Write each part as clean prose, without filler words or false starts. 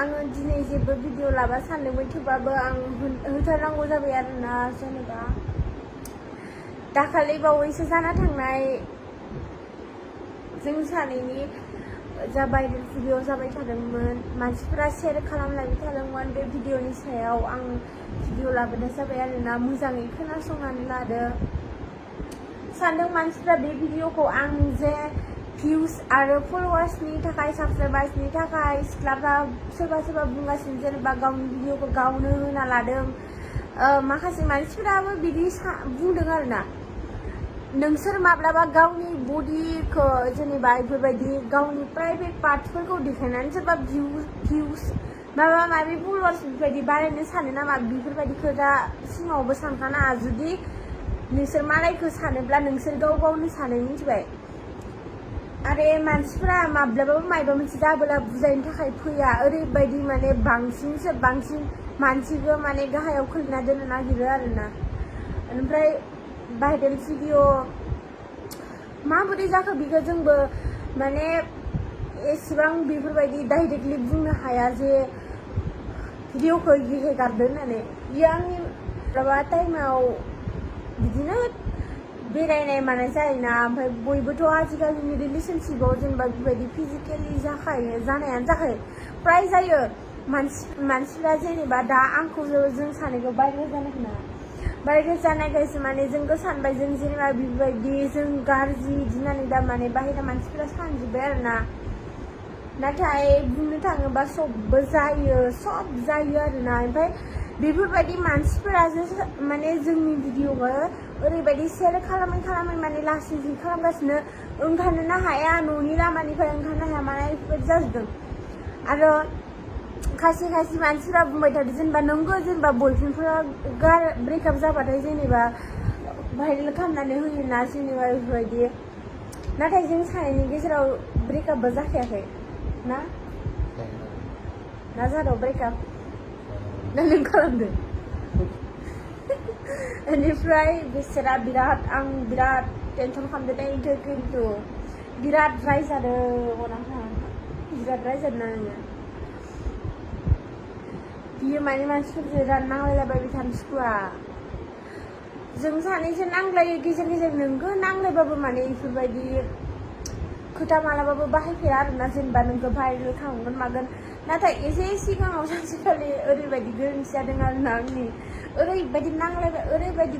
आङो दिनै जेबो भिडिअ लाबा सानदोंमोन थेवबाबो आं होथारनांगौ जाबाय आरोना जेनेबा दाखालि बावैसो जाना थांनाय जों सानैनि जा भाइरेल भिडिअ जाबाय थादोंमोन मानसिफोरा शेयार खालामलायबाय थादोंमोन बे भिडिअनि सायाव आं भिडिअ लाबोनाय जाबाय आरोना मोजाङै खोनासंनानै लादो सानदों मानसिफ्रा बे भिडिअखौ आं जे भिउस आरो फलोवार्सनि थाखाय साबसक्राइबार्सनि थाखाय सिख्लाफ्रा सोरबा सोरबा बुंगासिनो जेनेबा गावनि भिडिअखौ गावनो होना लादों माखासे मानसिफोराबो बिदि बुंदों आरोना नोंसोर माब्लाबा गावनि बडिखौ जेनेबा बेफोरबायदि गावनि प्राइभेट पार्टसफोरखौ देखायनानै सोरबा भिउस माबा माबि फलोवार्स बेफोरबायदि बारायनो सानो नामा बेफोरबायदि खोथा सिङावबो सानखानाङा जुदि नोंसोर मालायखौ सानोब्ला नोंसोर गाव गावनो सानो मिथिबाय आरो मानसिफोरा माब्लाबाबो मायबा मोनसे जाबोला बुजायनो थाखाय फैया ओरैबायदि माने बांसिन मानसिखौ माने गाहायाव खोलैना दोननो नागिरो आरोना ओमफ्राय भाइरेल भिडिअ माबोरै जाखो बेखौ जोंबो माने एसेबां बेफोरबायदि डाइरेक्टलि बुंनो हाया जे भिडिअखौ हेगारदों होननानै बियो आंनि माबा टाइमाव बिदिनो बेरायनाय मानाय जायोना ओमफ्राय बयबोथ' आजिखालिनि रिलेशनशिपआव जेनेबा बेबायदि फिजिकेलि जानायानो जाखायो प्राय जायो मानसिफ्रा जेनेबा दा आंखौ जों सानैखौ भाइरेल जानायखौ ना भाइरेल जानायखायसो माने जोंखौ सानबाय जों जेनेबा बेबायदि जों गाज्रि दिनानै दा माने बाहेरा मानसिफ्रा सानजोब्बाय आरोना नाथाय बुंनो थाङोबा सब जायो आरोना ओमफ्राय बेफोरबायदि मानसिफोरा माने जोंनि भिडिअखौ ओरैबायदि शेयार खालामै माने लासै खालामगासिनो ओंखारनोनो हाया न'नि लामानिफ्राय ओंखारनो हाया माने बेफोरबायदि जाजोबदों आरो खायसे मानसिफ्रा बुंबाय थादों जेनेबा नंगौ जेनेबा बयफ्रेन्डफोरा ब्रेकआप जाबाथाय जेनेबा भाइरेल खालामनानै होयोना जेनेबा बेफोरबायदि नाथाय जों सानैनि गेजेराव ब्रेकआपबो जाखायाखै ना जादों ब्रेकआप ना नों खालामदों बेनिफ्राय बिसोरा आं बिराद टेनसन खालामदों खिन्थु बिराद रायजादों बिराद रायजादों आङो बियो माने मानसिफोरजों नांलायलाबाय थानो सुखुवा जों सानैजों नांलायो गेजेर नोंगो नांलायबाबो माने बेफोरबायदि खोथा मालाबाबो बाहायफेरा आरोना जेनेबा नोंखौ भाइरेल खालामगोन मागोन नाथाय एसे सिगाङाव सानसेखालि ओरैबायदि गोरोन्थि जादों आरोना आंनि ओरैबायदि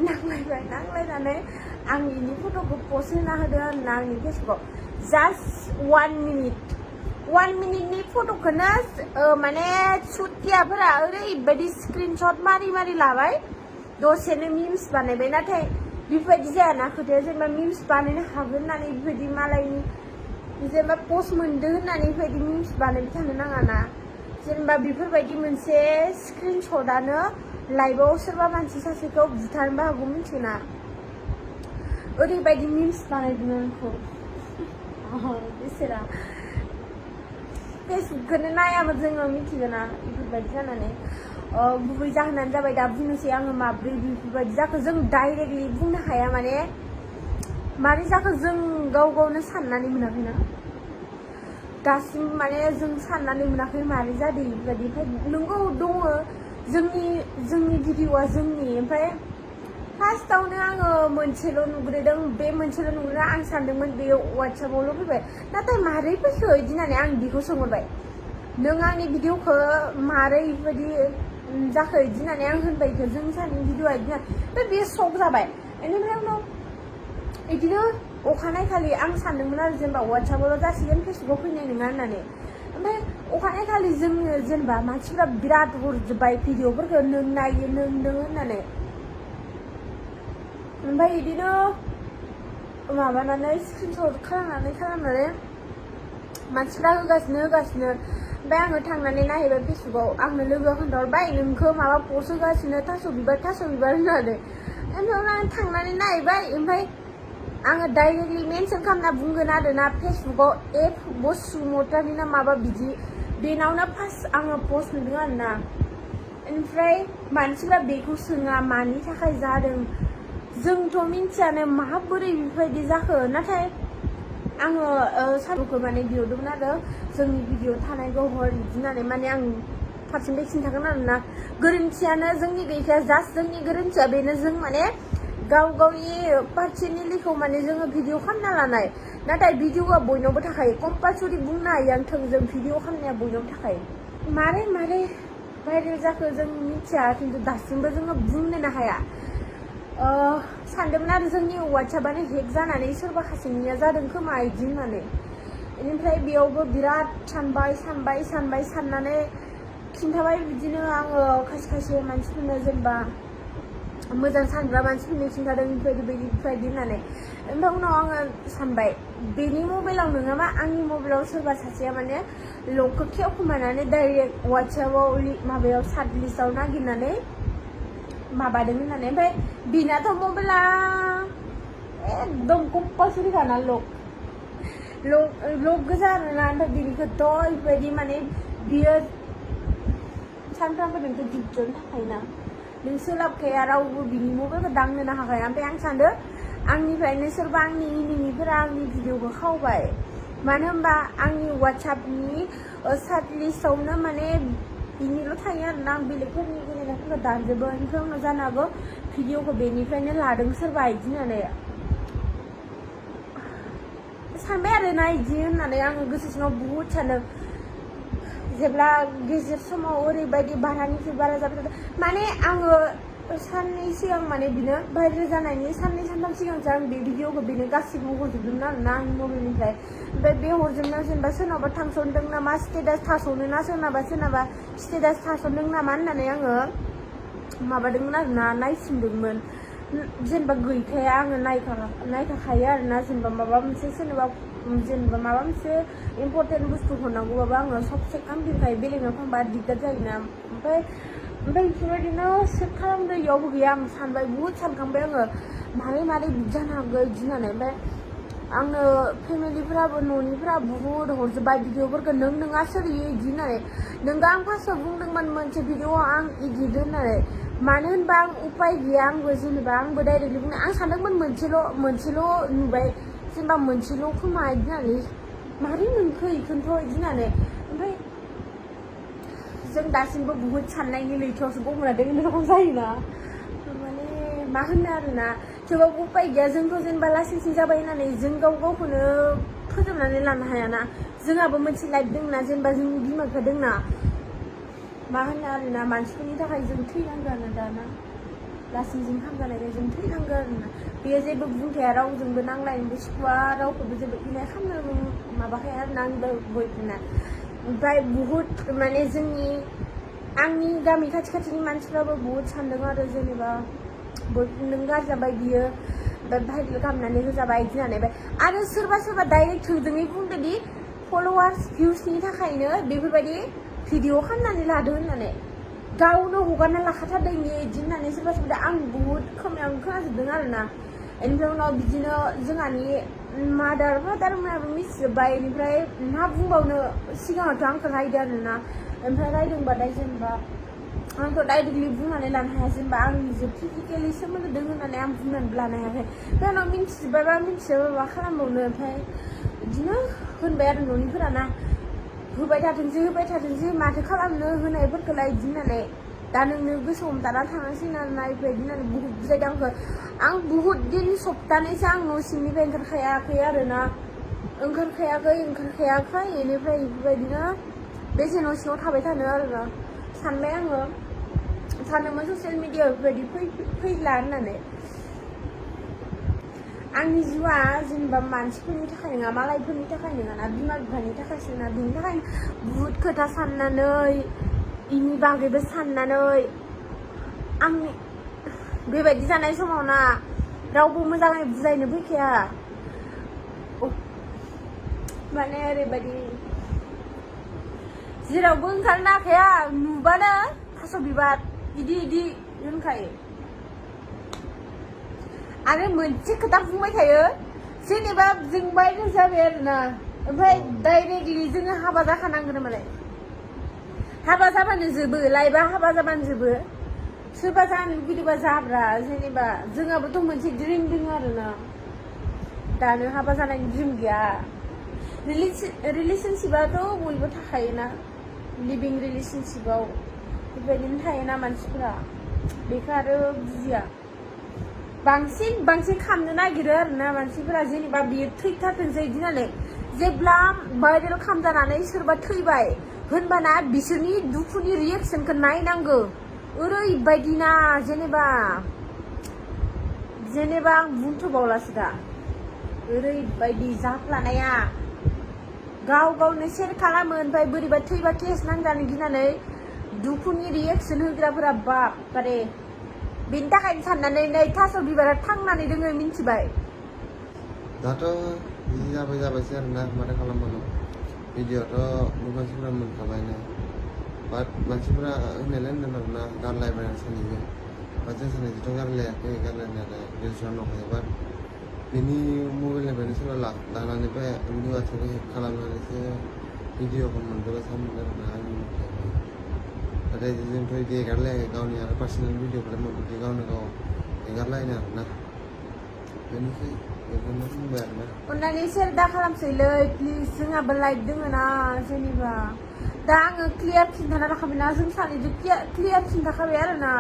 नांलायनानै आं बेनि फट'खौ पस्ट होना होदों आरोना आंनि फेसबुकआव जास्ट 1 मिनिटनि फट'खौनो माने सुटियाफोरा ओरैबायदि स्क्रिनशट मारि लाबाय दसेनो मिम्स बानायबाय नाथाय बेफोरबायदि जायाना खोथाया जेनेबा मिम्स बानायनो हागोन होननानै बेफोरबायदि मालायनि जेनेबा पस्ट मोनदों होननानै बेफोरबायदि मिम्स बानायबाय थानो नाङाना जेनेबा बेफोरबायदि मोनसे स्क्रिनशटआनो लाइभआव सोरबा मानसि सासेखौ बुथारनोबो हागौ मिथियोना ओरैबायदि मिम्स बानायदों आंखौ बिसोरा फेसबुकखौनो नायामोन जोङो मिथिगोना बेफोरबायदि जानानै गुबै जाहोनानो जाबाय दा बुंनोसै आङो माब्रै बेफोरबायदि जाखो जों डाइरेक्टलि बुंनो हाया माने मारै जाखो जों गावनो साननानै मोनाखैना दासिम माने जों साननानै मोनाखै मारै जादों बेफोरबायदि ओमफ्राय नंगौ दङ जोंनि भिडिअआ जोंनि ओमफ्राय फार्स्टआवनो आङो मोनसेल' नुग्रोदों बे मोनसेल' नुग्रोना आं सानदोंमोन बेयो वाट्सएपआवल' फैबाय नाथाय मारै फैखो बिदि होननानै आं बेखौ सोंहरबाय नों आंनि भिडिअखौ मारै बेबायदि जाखो बिदि होननानै आं होनबाय जों सानैनि भिडिअआ बिदि ओमफ्राय बेयो शक जाबाय बेनिफ्राय उनाव बिदिनो अखानायखालि आं सानदोंमोन आरो जेनेबा वाट्सएपआवल' जासिगोन फेसबुकआव फैनाय नङा होननानै ओमफ्राय अखानायखालि जोङो जेनेबा मानसिफ्रा बिराद हरजोब्बाय भिडिअफोरखौ नों नायो नों होननानै ओमफ्राय बिदिनो माबानानै स्क्रिनशट खालामनानै मानसिफ्रा होगासिनो ओमफ्राय आङो थांनानै नायहैबाय फेसबुकआव आंनो लोगोआ खोन्थाहरबाय नोंखौ माबा पस्ट होगासिनो थास' बिबार होननानै ओमफ्राय आं थांनानै नायबाय ओमफ्राय आङो डाइरेक्टलि मेनसन खालामना बुंगोन आरोना फेसबुकआव बसुमतारी ना माबा बिदि बेनावनो फार्स्ट आङो पस्ट नुदों आरोना ओमफ्राय मानसिफ्रा बेखौ सोङा मानि थाखाय जादों जोंथ' मिन्थियानो माबोरै बेफोरबायदि जाखो नाथाय आङो सारखौ माने बिहरदोंमोन आरो जोंनि भिडिअ थानायखौ हर बिदि होननानै माने आं फारसेनिफ्राय खिन्थागोन आरोना गोरोन्थियानो जोंनि गैखाया जास्ट जोंनि गोरोन्थिया बेनो जों माने गाव गावनि पार्सनेलिखौ माने जोङो भिडिअ खालामना लानाय नाथाय भिडिअआ बयनावबो थाखायो कम्पालसरि बुंनो हायो आं थोंजों भिडिअ खालामनाया बयनावबो थाखायो मारै भाइरेल जाखो जों मिथिया खिन्थु दासिमबो जोङो बुंनोनो हाया सानदोंमोन आरो जोंनि वाट्सएपआनो हेक जानानै सोरबा सासेनिया जादों खोमा बिदि होननानै बेनिफ्राय बेयावबो बिराद साननानै खिन्थाबाय बिदिनो आङो खायसे मानसिफोरनो जेनेबा मोजां सानग्रा मानसिफोरनो खिन्थादों बेफोरबायदि होननानै ओमफ्राय उनाव आङो सानबाय बेनि मबाइलाव नङाबा आंनि मबाइलाव सोरबा सासेया माने लकखौ खेवखोमानानै डाइरेक्ट वाट्सएपआव माबायाव सार्च लिस्टआव नागिरनानै माबादों होननानै ओमफ्राय बिनाथ' मबाइला एकदम कम्पालसरि खाना लक गोजा आरोना ओमफ्राय बिनिखौथ' बेबायदि माने बियो सानफ्रामबो नोंखौ गिफ्टजों थाखायोना नों सोलाबखाया रावबो बिनि मबाइलखौ दांनोनो हाखाया ओमफ्राय आं सानदों आंनिफ्रायनो सोरबा आंनि इनिमिफोरा आंनि भिडिअखौ खावबाय मानो होनबा आंनि वाट्सएपनि सार्च लिस्टआवनो माने बिनिल' थायो आरोना आं बेलेगफोरनि गेलेनायफोरखौ दानजोबो ओमफ्राय उनाव जानो हागौ भिडिअखौ बेनिफ्रायनो लादों सोरबा बिदि होननानै सानबाय आरोना बिदि होननानै आङो गोसो सिङाव बुहुद सानो जेब्ला गेजेर समाव ओरैबायदि बारानिख्रुइ बारा जाबाय थादों माने आङो साननै सिगां माने बिनो भाइरेल जानायनि साननै सानथाम सिगांसो आं बे भिडिअखौ बेनो गासिबो हरजोबदोंमोन आरोना आंनि मबाइलनिफ्राय ओमफ्राय बे हरजोबनायाव जेनेबा सोरनावबा थांसनदों नामा स्टेटास थास'नो ना सोरनाबा स्टेटास थास'नदों नामा होननानै आङो माबादोंमोन आरोना नायसिनदोंमोन जेनेबा गैखाया आङो नायखाखायो आरोना जेनेबा माबा मोनसे सोरनोबा जेनेबा माबा मोनसे इम्पर्टेन्ट बुस्थु हरनांगौबाबो आङो सब चेक खालामफिनखायो बेलेगाव थांबा दिगदार जायोना ओमफ्राय बेफोरबायदिनो चेक खालामदो इयावबो गैया आं सानबाय बुहुद सानखांबाय आङो मारै बिदि जानो हागौ बिदि होननानै ओमफ्राय आंनो फेमिलिफोराबो न'निफोरा बुहुद हरजोब्बाय भिडिअफोरखौ नोङा सोर इयो बिदि होननानै नोंगा आं फार्स्टआव बुंदोंमोन मोनसे भिडिअआव आं इदिट होननानै मानो होनबा आं उपाय गैया आंबो जेनेबा आंबो डाइरेक्टलि बुंनो आं सानदोंमोन मोनसेल' नुबाय जेनेबा मोनसेल' खोमा बिदि होननानै मारै मोनखो इखौनोथ' बिदि होननानै ओमफ्राय जों दासिमबो बुहुद साननायनि लैथोआवसो गब'ना दङ रखम जायोना माने मा होनो आरोना थेवबाबो उपाय गैया जोंथ' जेनेबा लासिंसिं जाबाय होननानै जों गावखौनो फोजोबनानै लानो हायाना जोंहाबो मोनसे लाइफ दंना जेनेबा जोंनि बिमा बिफा दंना मा होनो आरोना मानसिफोरनि थाखाय जों थैनांगौ आरो दाना लासिंसिं खामजानायखाय जों थैनांगौ आरोना बेयो जेबो बुंखाया रावजोंबो नांलायनोबो सुखुवा रावखौबो जेबो इनाय खालामनोबो माबाखाया आरोना आंबो बयफ्रेन्डआ ओमफ्राय बुहुद माने आंनि गामि खाथिनि मानसिफ्राबो बुहुद सानदों आरो जेनेबा बयफ्रेन्डजों गाज्रि जाबाय बियो ओमफ्राय भाइरेल खालामनानै होजाबाय बिदि होननानै आरो सोरबा डाइरेक्ट थोंजोङै बुंदोंदि फल'वार्स भिउसनि थाखायनो बेफोरबायदि भिडिअ खालामनानै लादो होननानै गावनो हगारना लाखाथारदों बिदि होननानै सोरबा आं बुहुद खोमायावनो खोनाजोबदों आरोना बेनिफ्राय उनाव बिदिनो जोंहानि फादारमोनाबो मिथिजोब्बाय बेनिफ्राय मा बुंबावनो सिगाङावथ' आंखौ रायदों आरोना ओमफ्राय रायदोंबाथाय जेनेबा आंथ' डाइरेक्टलि बुंनानै लानो हाया जेनेबा आंजों फिजिकेलि सोमोन्दो दं होननानै आं बुंनानै लानो हायाखै ओमफ्राय उनाव मिथिजोब्बायबा मा खालामबावनो ओमफ्राय बिदिनो होनबाय आरो न'निफोराना होबाय थाथोंसै माथो खालामनो होनायफोरखौलाय बिदि होननानै दा नोंनो गोसो हमथाना थांनांसिगोन आरोना बेफोरबायदि होननानै बुहुद बुजायदों आं बुहुद दिन सप्तानैसो आं न' सिंनिफ्राय ओंखारखायाखै आरोना ओंखारखायाखै बेनिफ्राय बेफोरबायदिनो बेसे न' सिङाव थाबाय थानो आरोना सानबाय आङो सानोमोन ससियेल मिडियायाव बेफोरबायदि फैला होननानै आंनि जिउआ जेनेबा मानसिफोरनि थाखाय नङा मालायफोरनि थाखाय नङाना बिमा बिफानि थाखायसो ना बिनि थाखायनो बुहुद खोथा साननानै इनि बागैबो साननानै आंनि बेबायदि जानाय समाव ना रावबो मोजाङै बुजायनो फैखाया माने ओरैबायदि जेरावबो ओंखारनो हाखाया नुबानो थास' बिबार इदि होनखायो आरो मोनसे खोथा बुंबाय थायो जेनेबा जों भाइरेल जाबाय आरोना ओमफ्राय डाइरेक्टलि जोङो हाबा जाखानांगोन माने हाबा जाबानो जोबो लाइफआ हाबा जाबानो जोबो सोरबा जानो लुगैदोंबा जाब्रा जेनेबा जोंहाबोथ' मोनसे ड्रिम दङ आरोना दानो हाबा जानायनि ड्रिम गैया रिलेशनशिपाथ' बयबो थाखायोना लिभिं रिलेशनशिपाव बेबायदिनो थायोना मानसिफोरा बेखौ आरो बुजिया बांसिन खालामनो नागिरो आरोना मानसिफोरा जेनेबा बियो थैथारथोंसै बिदि होननानै जेब्ला भाइरेल खालामजानानै सोरबा थैबाय होनबाना बिसोरनि दुखुनि रिएक्सनखौ नायनांगौ ओरैबायदि ना जेनेबा आं बुंथ'बावलासो दा ओरैबायदि जाफ्लानाया गावनो शेयार खालामो ओमफ्राय बोरैबा थैबा केस नांजानो गिनानै दुखुनि रिएक्सन होग्राफोरा बारे बेनि थाखायनो साननानै नै थास' बिबारा थांनानै दोङो मिन्थिबाय दाथ' बिदि जाबायसै आरोना माथो खालामबावनो भिडिअ'थ' मानसिफोरा मोनखाबायना बाट मानसिफोरा होननायलाय होनदों आरोना गारलायबाय सानैजों बाट जों सानैजोंथ' गारलायाखै गारलायनायालाय रिल्सआव नंखायो बाट बिनि मबाइलनिफ्रायनो सोरबा लानानै बे भिडिअ'खौ हेक खालामनानैसो भिडिअ'खौ मोनदोंबा सानदों आरोना आंनि मथेबा नाथाय जोंथ' बिदि एगारलायाखै गावनि आरो पार्सनेल भिडिअ'खौलाय बिदि गावनो गाव एगारलायनो आरोना बेनिखाय बेखौनो बुंबाय आरोना अननानै शेयार दा खालामसैलै प्लिज जोंहाबो लाइक दोङो ना जेनेबा दा आङो क्लियार खिन्थाना लाखाबायना जों सानैजों क्लियार खिन्थाखाबाय आरोना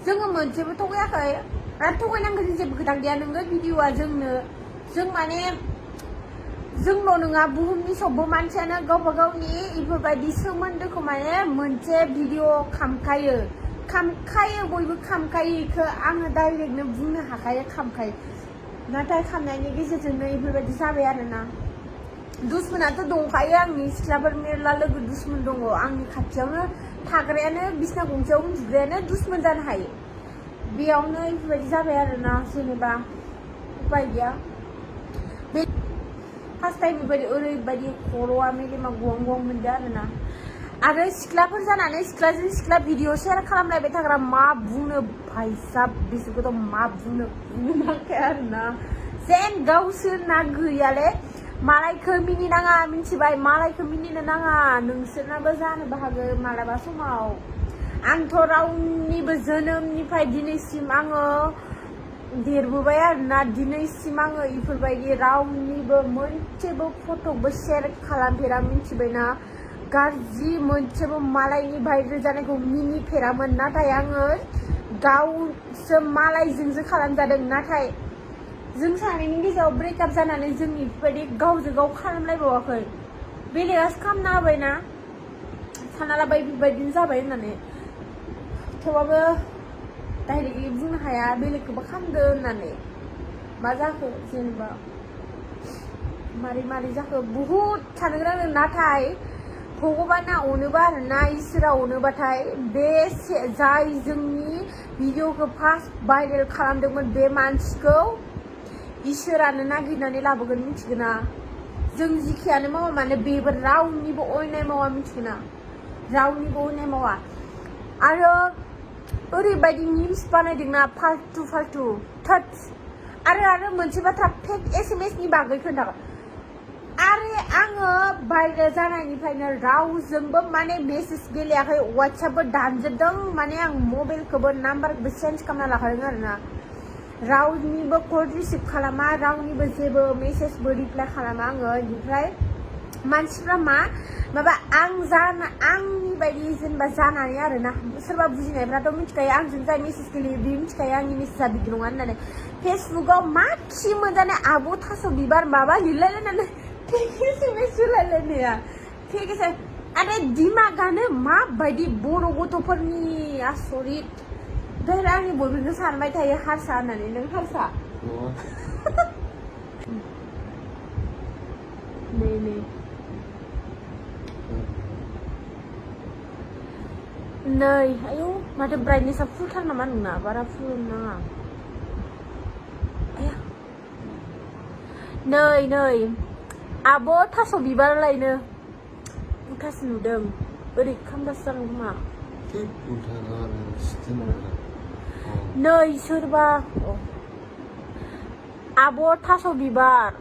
जोङो मोनसेबो थगायाखै आरो थगायनांगौनि जेबो खोथा गैया नोङो भिडिअ'आ जों माने जोंल' नङा बुहुमनि सबबो मानसियानो गावबा गावनि बेफोरबायदि सोमोन्दोखौ माने मोनसे भिडिअ खामखायो बयबो खामखायो इखौ आङो डाइरेक्टनो बुंनो हाखायो खामखायो नाथाय खामनायनि गेजेरजोंनो बेफोरबायदि जाबाय आरोना दुश्मनाथ' दंखायो आंनि सिख्लाफोर मेरला लोगो दुश्मन दङ आंनि खाथियावनो थाग्रायानो बिसिना गंसेयाव उन्दुग्रायानो दुश्मन जानो हायो बेयावनो बेफोरबायदि जाबाय आरोना जेनेबा उपाय गैया बे फार्स्ट टाइम बेबायदि ओरैबायदि खर'आ मेलेमा गं मोनदों आरोना आरो सिख्लाफोर जानानै सिख्लाजों सिख्ला भिडिअ शेयार खालामलायबाय थाग्रा मा बुंनो भाइसाब बिसोरखौथ' मा बुंनो नांखाया आरोना जेन गावसोरना गैयाले मालायखौ मिनिनाङा मिन्थिबाय मालायखौ मिनिनो नाङा नोंसोरनाबो जानोबो हागौ मालाबा समाव आंथ' रावनिबो जोनोमनिफ्राय दिनैसिम आङो देरबोबाय आरोना दिनैसिम आङो बेफोरबायदि रावनिबो मोनसेबो फट'बो शेयार खालामफेरा मिन्थिबायना गाज्रि मोनसेबो मालायनि भाइरेल जानायखौ मिनिफेरामोन नाथाय आङो गावसो मालायजोंसो खालामजादों नाथाय जों सानैनि गेजेराव ब्रेकआप जानानै जों बेफोरबायदि गावजों गाव खालामलायबावाखै बेलेगासो खालामना होबायना सानना लाबाय बेबायदिनो जाबाय होननानै थेवबाबो डाइरेक्टलि बुंनो हाया बेलेगखौबो खालामदो होननानै मा जाखो जेनेबा मारै जाखो बुहुद साननो गोनां नाथाय भगबाना अनोबा आरोना इसोरा अनोबाथाय बे जाय जोंनि भिडिअखौ फार्स्ट भाइरेल खालामदोंमोन बे मानसिखौ इसोरानो नागिरनानै लाबोगोन मिथिगोना जों जिखियानो मावा मानो बेबो रावनिबो अयनाय मावा मिथिगोना रावनिबो अयनाय मावा आरो ओरैबायदि मिम्स बानायदोंना फाल्तु थोद आरो मोनसे बाथ्रा फेक SMS नि बागै खोन्थागोन आरो आङो भाइरेल जानायनिफ्रायनो रावजोंबो माने मेसेज गेलेयाखै वाट्सएपबो दानजोबदों माने आं मबाइलखौबो नाम्बारखौबो चेन्ज खालामना लाखादों आरोना रावनिबो कल रिसिभ खालामा रावनिबो जेबो मेसेजबो रिप्लाइ खालामा आङो बेनिफ्राय मानसिफ्रा माबा आंनि बायदि जेनेबा जानानै आरोना सोरबा बुजिनायफ्राथ' मिथिखायो आंजों जाय मेसेज गेलेयो बे मिथिखायो आंनि मेसेजआ बिदि नङा होननानै फेसबुकाव मा खि मोनजानाय आब' थास' बिबार माबा लिरलायलायनानै फेक SMS होलायलायनाया फेक SMS आरो दिमागानो माबायदि बर' गथ'फोरनि आसरित ओमफ्राय आंनि बयबो सानबाय थायो हारसा होननानै नों हारसा नै आयौ माथो ब्राइटनेसआ फुलथार नामा नोंना बारा फुल नाङा नै आब' थास' बिबार लायनो उल्थासो नुदों ओरै खामगासो जागोन खोमा नै सोरबा आब' थास' बिबार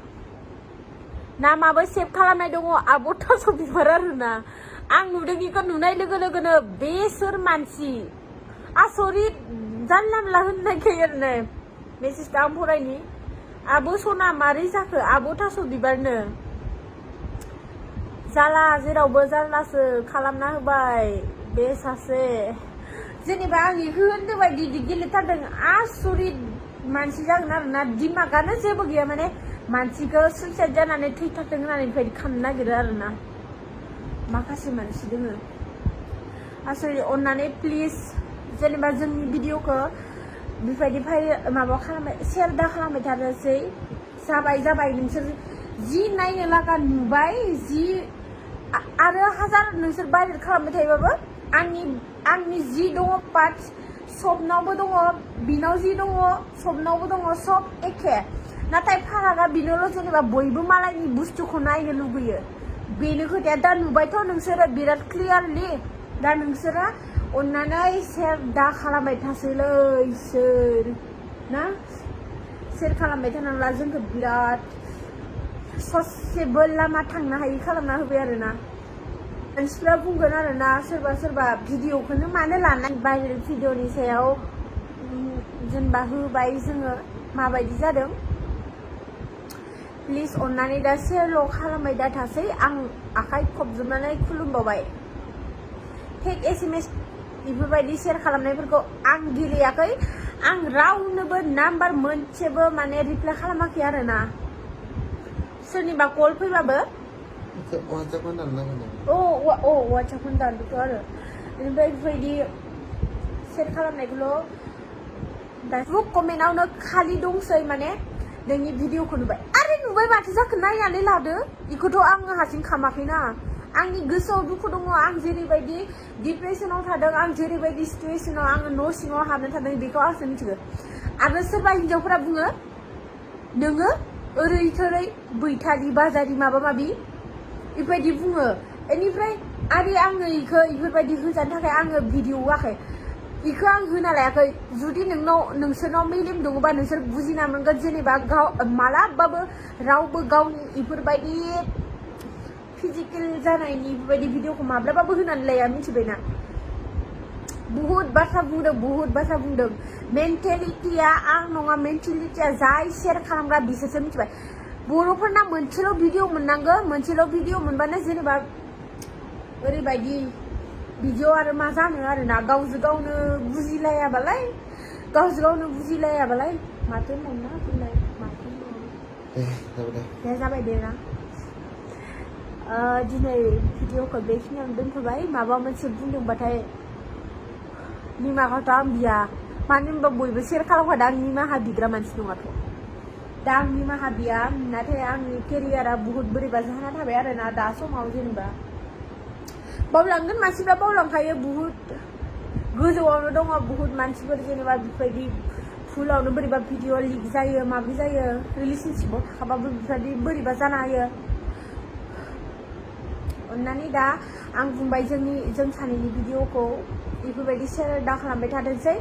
नामाबो सेभ खालामनाय दङ आब' थास' बिबार आरोना आं नुदों बेखौ नुनाय लोगो लोगोनो बे सोर मानसि आसरित जानला मोनला होननायखाय आरो नै मेसेजखौ आं फरायनि आब' सना मारै जाखो आब' थास' बिबारनो जाला जेरावबो जारलासो खालामना होबाय बे सासे जेनेबा आं इखो होननो बायदि गेलेथारदों आसरित मानसि जागोन आरोना दिमागानो जेबो गैया माने मानसिखौ सुइसाइड जानानै थैथारथों होननानै बेबायदि खालामनो नागिरो आरोना माखासे मानसि दोङो आसरित अननानै प्लिज जेनेबा जोंनि भिडिअखौ बेबायदि माबा खालामबाय शेयार दा खालामबाय थानोसै जाबाय नोंसोर जि नायनो लागा नुबाय जि आरो हाजार नोंसोर भाइरेल खालामबाय थायोबाबो आंनि जि दङ पार्ट सबनावबो दङ बिनाव जि दङ सबनावबो दङ सब एखे नाथाय फारागा बिनोल' जेनेबा बयबो मालायनि बुस्थुखौ नायनो लुगैयो बेनो खोथाया दा नुबायथ' नोंसोरो बिराद क्लियारलि दा नोंसोरो अननानै शेयार दा खालामबाय थासैलै इसोर ना शेयार खालामबाय थानांला जोंखौ बिराद ससेबो लामा थांनो हायि खालामना होबाय आरोना मानसिफ्रा बुंगोन आरोना सोरबा भिडिअखौनो मानो लानाय भाइरेल भिडिअनि सायाव जेनेबा होबाय जोङो माबायदि जादों प्लिज अननानै दा शेयारल' खालामबाय दा थासै आं आखाइ खबजोबनानै खुलुमबावबाय फेक SMS बेफोरबायदि शेयार खालामनायफोरखौ आं गेलेयाखै आं रावनोबो नाम्बार मोनसेबो माने रिप्लाइ खालामाखै आरोना सोरनिबा कल फैबाबो वाट्सएपखौनो दाननांगोन वाट्सएपखौनो दानदोंथ' आरो बेनिफ्राय बेबायदि शेयार खालामनायखौल' दा कमेन्टआवनो खालि दंसै माने नोंनि भिडिअखौ नुबाय आरे नुबाय माथो जाखो नायनानै लादो बेखौथ' आङो हारसिं खामाखैना आंनि गोसोआव दुखु दङ आं जेरैबायदि डिप्रेसनाव थादों आं जेरैबायदि सिटुएसनाव आङो न' सिङाव हाबना थादों बेखौ आंसो मिथिगौ आरो सोरबा हिन्जावफोरा बुङो नोङो ओरै थोरै बैथारि बाजारि माबा माबि बेबायदि बुङो बेनिफ्राय आरो आङो बेफोरबायदि होजानो थाखाय आङो भिडिअ होआखै बेखौ आं होना लायाखै जुदि नोंसोरनाव मेलेम दङबा नोंसोर बुजिना मोनगोन जेनेबा मालाबाबो रावबो गावनि बेफोरबायदि फिजिकेल जानायनि बेबायदि भिडिअखौ माब्लाबाबो होनानै लाया मिथिबायना बुहुत बाथ्रा बुंदों मेन्टेलिटिया आं नङा मेन्टेलिटिया जाय शेयार खालामग्रा बिसोरसो मिथिबाय बर'फोरना मोनसेल' भिडिअ मोननांगौ मोनसेल' भिडिअ मोनबानो जेनेबा ओरैबायदि भिडिअ आरो मा जानो आरोना गावजों गावनो बुजिलायाबालाय माथो होनना बुंलाय माथो दे जाबाय दे ना दिनै भिडिअखौ बेखिनियावनो दोनथ'बाय माबा मोनसे बुंदोंबाथाय निमाहाथ' आं बिया मानो होनबा बयबो शेयार खालामखादों आं निमाहा बिग्रा मानसि नङाथ' दा आं निमाहा बिया नाथाय आंनि केरियारा बुहुत बोरैबा जाना थाबाय आरोना दा समाव जेनेबा बावलांगोन मानसिफ्रा बावलांखायो बुहुत गोजौआवनो दङ बुहुत मानसिफोर जेनेबा बेबायदि फुलावनो बोरैबा भिडिअ लिक जायो माबि जायो रिलेसनशिपआव थाखाबाबो बेबायदि बोरैबा जानो हायो अननानै दा आं बुंबाय जों सानैनि भिडिअखौ बेफोरबायदि शेयार दा खालामबाय थाथोंसै